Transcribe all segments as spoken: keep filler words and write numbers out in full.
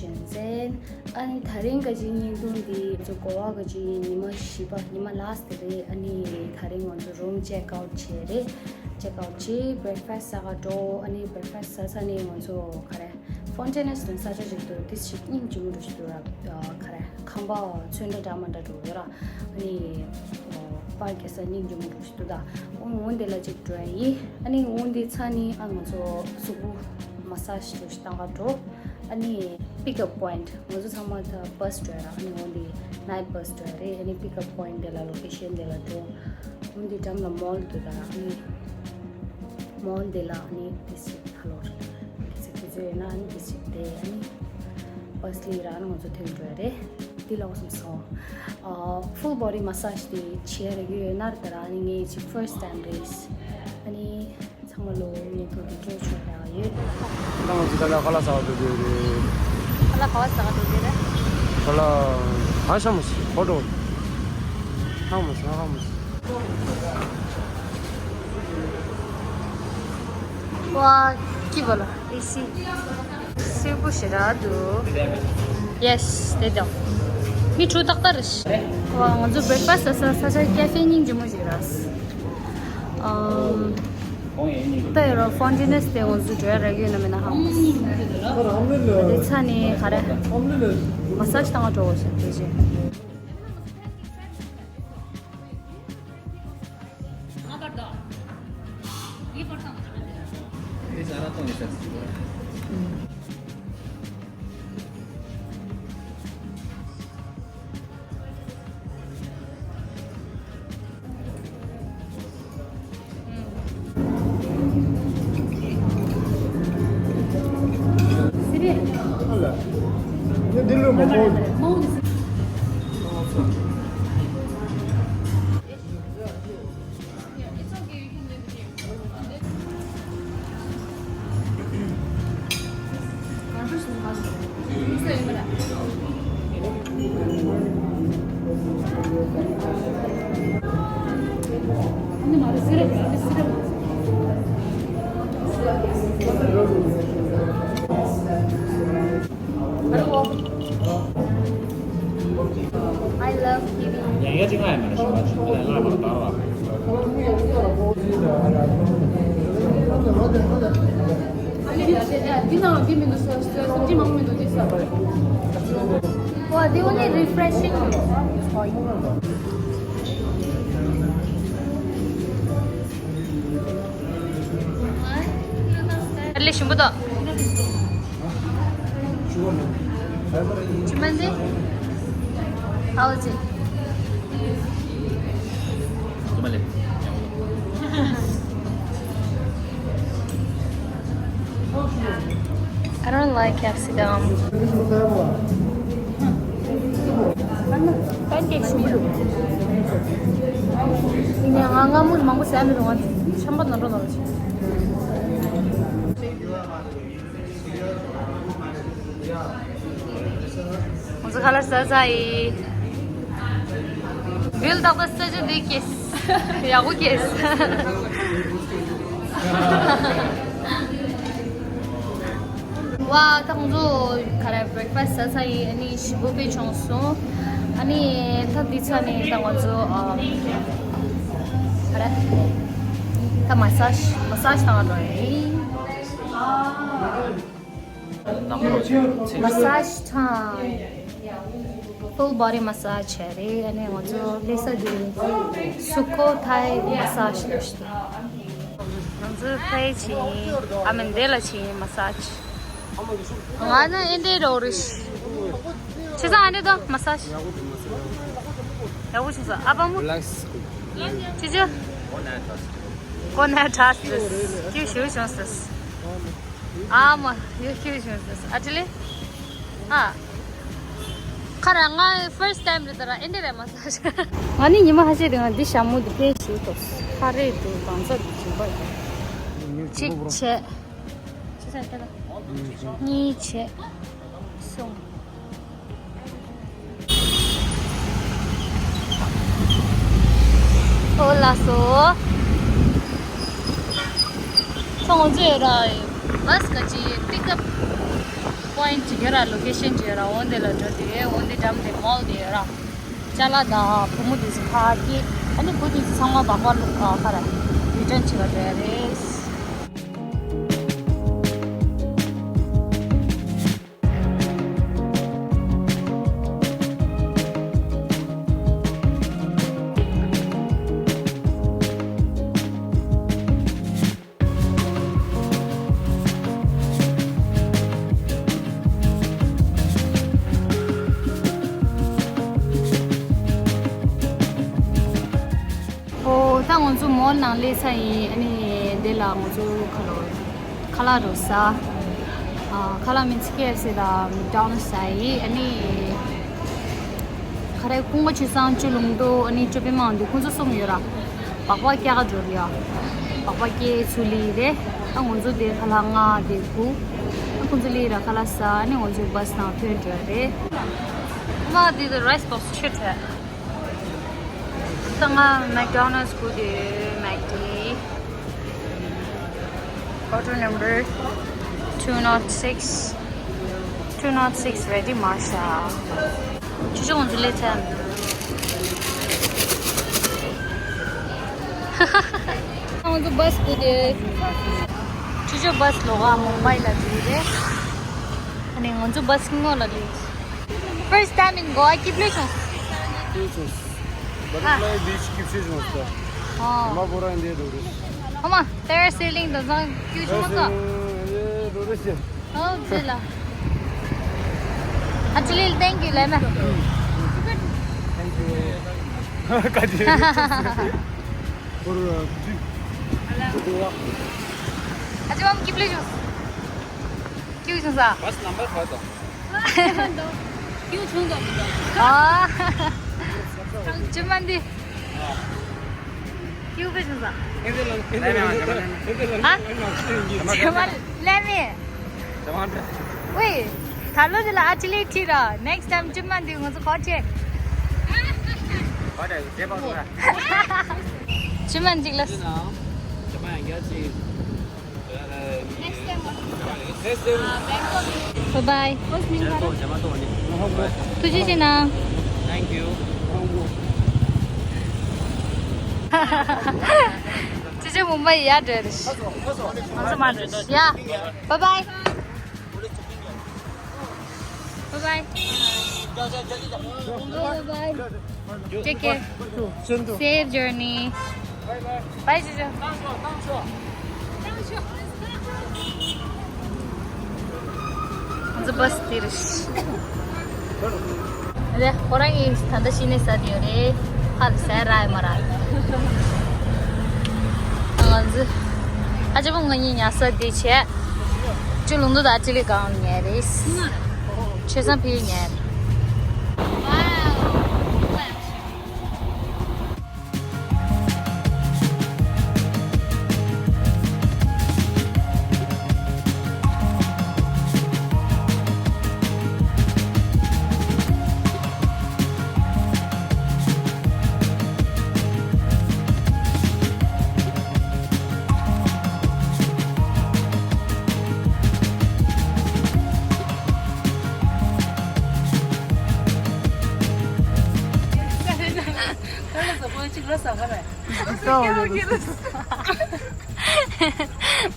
ཨ་ནི་ད་རིང་གི་ཅིག་བརྙན་ཐུང་འདི་ང་ཚོ་གོ་བ་གི་ཅིག་ཉི་མ་བཞི་པ་ཉི་མ་ལ་སི་ཊི་རེད། ཨ་ནི་ད་རིང་ང་ཚོ་རུམ་ཅེག་ཨའུཊ་བྱས་རེད། ཅེག་ཨའུཊ་བྱས་བྷི་རེག་ཕ་སི་ཟ་ག་འགྲོ། ཨ་ནི་བྷི་རེག་ཕ་སི་ཟ་ས་ནས་ང་ཚོ་ག་རེ་ཕོན་ཊེ་ནེ་སི་ལ་ས་ཆ་ཅིག་འདུག་དེ་ཞིག་སྙིང་རྗེ་མོ་འདྲ་ཞིག་འདུག་ར། ག་རེ་ཁང་པ་ཚོན་ཁྲ་འདྲ་མི་འདྲ་འདྲ་ཡོད་ར། ཨ་ནི་པར་རྒྱག་ས་སྙིང་རྗེ་མོ་འདྲ་ཞིག་འདུག་ད་འོ་འོ་འདི་ལ་ཅིག་འགྲོ་ཡ་ཡིན། ཨ་ནི་འོ་འདི་ཚར་ནས་ཨ་ང་ཚོ་གཟུགས་པོ་མ་སཱ་ཇི་འདྲ་ཞིག་བཏང་ག་འགྲོ། ཨ་ནི་པིག་ཨབ་པོ་ཡིན་ཊི་ང་ཚོ་ཚང་མ་ད་བྷ་སི་འགྲོ་ཡ་ར། ཨ་ནི་འོ་འདི་ནའིཊ་བྷ་སི་འགྲོ་ཡ་རེད། ཨ་ནི་པིག་ཨབ་པོ་ཡིན་ཊི་དེ་ལ་ལོ་ཀེ་ཤན་དེ་ལ་འགྲོ། འོ་འདི་འགྲམ་ལ་མོལ་འདུག་ད་ར། ཨ་ནི་མོལ་འདི་ལ་ཨ་ནི་དེ་ཞིག་ཧ་ལོ་རེད། ཁྱེད་ཚོ་ཡོད་ན་ཨ་ནི་དེ་ཞིག་དེ་ཨ་ནི་བྷ་སི་ལི་ར་ཨ་ནི་ང་ཚོ་ཐོན་འགྲོ་ཡ་རེད། འདི་ལ་འོ་སོང་སོང་། ཨ་ཧྥུལ་བོ་ཌི་མ་སཱ་ཇི་དེ་བྱེད་ཡ་རེ་ཡོད་ན་རེད་ད་ར། ཨ་ནི་ངའི་ཅིག་ཕར་སི་ཊི་ཊེམ་རེད། ཨ་ནི་ཚང་མ་ལོ་ངའི་ཐུགས་དེ་སྤྲོ་ཆོག་ཡ་ཡོད། ཁ་ལག་ང་ཚོ་ཁ་ལག་ཁ་ལག་ཟ་བ་འགྲོ་གི་ཡོད་རེད། ཁ་ལག་ག་བ་ཟ་ག་འགྲོ་གི་རེད། ཁ་ལག་ཧ་ཤ་མོ་སི་ཧོ་ཏོ། ཧ་མོ་སི་ཧ་མོ་སི། ཝ་ཀི་བ་ལ་ཨེ་སི་སིར་པོ་ཞེ་དྲག་འདུག་ཡེ་སི་དེ་དང་མི་ཁྲུ་ཏག་ཏག་རེད། ཝ་ང་ཚོ་བྷི་རེག་ཕ་སི་ཟ་ས་ས་ཆ་ཀེ་ཧྥེ་སྙིང་རྗེ་མོ་ཞིག་རེད། ཨམ། ད་ཡོད་ར་ཕོན་ཊེ་ནེ་སི་དེ་ང་ཚོ་འགྲོ་ཡ་རག་ཡོད་ན་མེད་ན་ཧ་མ་སོང་། དེ་ཚ་ནི་ག་རེ། མ་སཱ་ཇི་བཏང་བ་འགྲོ་བ་ཞིག་དེ་རྗེས། I love giving. Wow, they only refreshing. ཨ་ལེ་ཞིམ་པོ་འདུག་ཅི་མ་འདི། How is it? I don't like capsicum. Pancake soup. ཡིན་ནའང་ང་སྔ་མོ་མང་པོ་ཟ་མི་རུང་བ། ཆམ་པ་ནོར་འགྲོ་ནོར་བྱེད། ང་ཚོ་ཁ་ལག་ཟ་ཚར་ཡིན། བིལ་ཏག་ཏག་ས་ཆ་འདི་སྐྱེས། ཡག་པོ་སྐྱེས། ཝ་ད་ང་ཚོ་ག་རེ་བྷི་རེག་ཕ་སི་ཟ་ཚར་ཡིན། ཨ་ནི་ཞིམ་པོ་དཔེ་བྱུང་སོང་། ཨ་ནི་ད་འདི་ཚར་ནས་ད་ང་ཚོ་ཨ་ག་རེ་ད་མ་སཱ་ཇི་མ་སཱ་ཇི་བཏང་བ་འགྲོ་ཡིན། མ་སཱ་ཇི་དང་ཧྥུལ་བོ་ཌི་མ་སཱ་ཇི་བྱས་རེད། ཨ་ནི་ང་ཚོ་སླེབས་ས་འདི་སུ་ཁོ་ཐའི་མ་སཱ་ཇི་ལབ་ཞིག་འདུག་ང་ཚོ་ཕའི་ཕྱིན། ཨ་མིན་དེ་ལ་ཕྱིན་མ་སཱ་ཇི། ང་ནི་ཨེ་འདྲའི་རོགས་རེད། ཆེ་ས་ཨ་འདྲ་དང་མ་སཱ་ཇི། ཡག་པོ་བྱུང་སོང་ཨ་པ་མོ། ལགས་སོ། ཅི་ཅི། གོ་ན་ཐ་སི། སྐྱིད་ཤོས་བྱུང་སོང་། ཨ་མ་ཡོད་ཁྱོད་བྱུང་ཟེར་ཨ་ཅི་ལེ། ཨ། ཁ་ར་ང་ཕར་སི་ཊི་ཊེམ་རེད་ད་ར་ཨེ་འདྲ་རེད་མ་ཟ། ང་ནི་ཉི་མ་ཧ་ཤེས་དེ་ང་འདི་ཞྭ་མོ་འདི་ཕལ་ཞིག་ཏོ། ཁ་རེད་དུ་གང་ཚ་འདི་བྱིན་པ་ཡིན། གཅིག་བྱས། གཉིས་བྱས། གསུམ། ཨོ་ལགས་སོ། ཁྱོད་ང་ཚོ་ཡོད་ར། བྷ་སི་ག་ཅི་པིག་ཨབ། པོ་ཡིན་ཅིག་ཡོད་ར། ལོ་ཀེ་ཤན་ཅིག་ཡོད་ར། འོ་འདི་ལ་འགྲོ་དེ། འོ་འདི་འགྲམ་དེ་མོལ་དེ་ཡོད་ར། ཅ་ལག་དང་བུ་མོ་དེ་ཚོ་ཕ་གི། ཨ་ནི་བུ་དེ་ཚོ་ཚང་མ་སྦག་སྦག་ལོག་ག་ར་རི་ཊན་བྱེད་ག་འགྲོ་ཡ་རེད། ཨོ། ད་ང་ཚོ་མོལ་ནང་སླེབས་ཚར་ཡིན། ཨ་ནི་འདི་ལ་ང་ཚོ་ཁ་ལོ་ཁ་ལག་རོ་ཟ། ཨ། ཁ་ལག་མིན་ཙི་ཀེ་ཨེཕ་སི་དང་མེག་ཌོ་ནལ་ཌི་ཟ་ཡིན། ཨ་ནི་ག་རེ་ཀུན་དགའ་ཆོས་བཟང་བཅུ་ལུང་རྟོགས། ཨ་ནི་ཅོ་པི་མང་འདི་ཁོང་ཚོ་གསུམ་ཡོད་ར། སྦག་སྦག་སྐྱག་འགྲོ་རེད་ཡ། སྦག་སྦག་སྐྱེ་ཚུལ་ལི་རེད། ད་ང་ཚོ་དེ་ཁ་ལག་ང་དེ་བུ། ད་ཁོང་ཚོ་ལི་ར་ཁ་ལག་ཟ། ཨ་ནི་ང་ཚོ་བྷ་སི་ནང་ཐོན་འགྲོ་རེད། ཨ་མ་དེ་དེ་རའི་སི་བྷོག་སི་ཆུ་ཁྲོད། ད་ང་མེག་ཌོ་ནལ་ཌི་སྒུག་དེ། མེག་ཌི། Order number two not six. Two not six ready མ་ཤ། ཆུ་ཆུ་ང་ཚོ་སླེབས་ཚར། ང་ཚོ་བྷ་སི་སྒུག་དེ། ཆུ་ཆུ་བྷ་སི་ལོག་ག་མུམ་བྷའི་ལ་འགྲོ་གི་རེད། ཨ་ནི་ང་ཚོ་བྷ་སི་སྔོན་ལ་སླེབས། First time in Goa. སྐྱིད་པོ་བྱུང་། སྐྱིད་པོ་བྱུང་། Butterfly Beach སྐྱིད་པོ་བྱུང་ས། ཨ་མ་བོ་ར་འདི་འགྲོ་རེད། ཨ་མ་པེ་ར་སེ་ལིང་དང་ཚང་སྐྱིད་པོ་བྱུང་ས། འགྲོ་རེད་ཟེར། ཨོ་ཇི་ལ། Actually, thank you ལབ་མ། Thank you. ཨ་ཅེ་མམ་སྐྱིད་པོ་བྱུང་། སྐྱིད་པོ་བྱུང་ས། བྷ་སི་ནམ་བར་ག་དང་། ཨ། ཅི་མ་འདི། ཀྱུ་བེ་ཆུང་ས། ཧ། ཅི་མ་ལས་མེད། ཝེ། ད་ལོ་འདི་ལ་ཨ་ཅི་ལི་ཁྲི་ར། Next time ཅི་མ་འདི་ང་ཚོ་གོ་ཆེ། ཅི་མ་འཇིག་ལ། Next time. Bye bye. ཐུགས་རྗེ་ཆེ་གནང་། Thank you. ཅི་ཅི་མུམ་བྷའི་ཡ་འགྲོ་རེད། ང་ཚོ་མ་འགྲོ་རེད་ཡ། Bye bye. Bye bye. Bye bye. Take care. Safe journey. Bye, Jojo. ང་ཚོ་བྷ་སི་དེ་རེད། རེད། ཁོ་རང་གིས་ད་ལྟ་ཤི་ནས་ཟ་དེ་ཡོད་རེད། ཧ་ལས་ཟ་རག་མ་རག་ང་ཚོ་ཨ་ཅེ་པོ་ང་གཉིས་ཉལ་ས་དེ་བྱས། ཅི་ལུང་དུ་ད་ཅི་ལི་གང་ཉལ་རེད། ཆོས་སང་ཕི་ཉལ།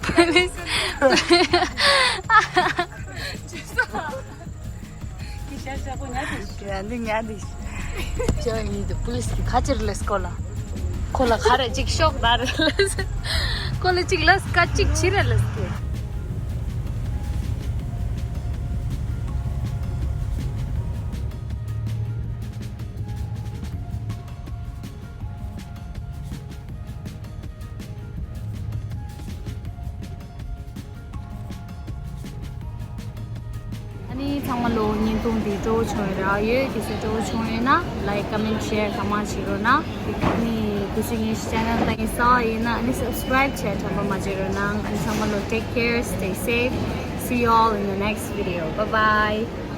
Police. ཡ་འདི་ཉལ་འདི། ཅོ་ཡིན་དུ་པུ་ལིས་ཀྱི་ཁ་ཅིར་ལས་ཁོ་ལ། ཁོ་ལ་ཁ་རེ་ཅིག་ཤོག་ད་རེ་ལས། ཁོ་ལ་ཅིག་ལས་ཀ་ཅིག་ཕྱི་རེ་ལས་ཀྱི། ཨ་ནི་ཚང་མ་ལོ་བརྙན་ཐུང་འདི་སྤྲོ་བོ་བྱུང་ཡོད་ར། ཡོད་དེ་ཚོ་སྤྲོ་བོ་བྱུང་ཡོད་ན་like, comment, share གང་མང་བྱེད་རོགས་གནང་། ཨ་ནི་གུས་ཞུ་ངའི་channel དང་ཡིན་ས་ཡིན་ན་ཨ་ནི་subscribe བྱས་དྲན་པ་མ་བརྗེད་རོགས་གནང་། ཨ་ནི་ཚང་མ་ལོ་take care, stay safe, see you all in the next video, bye bye.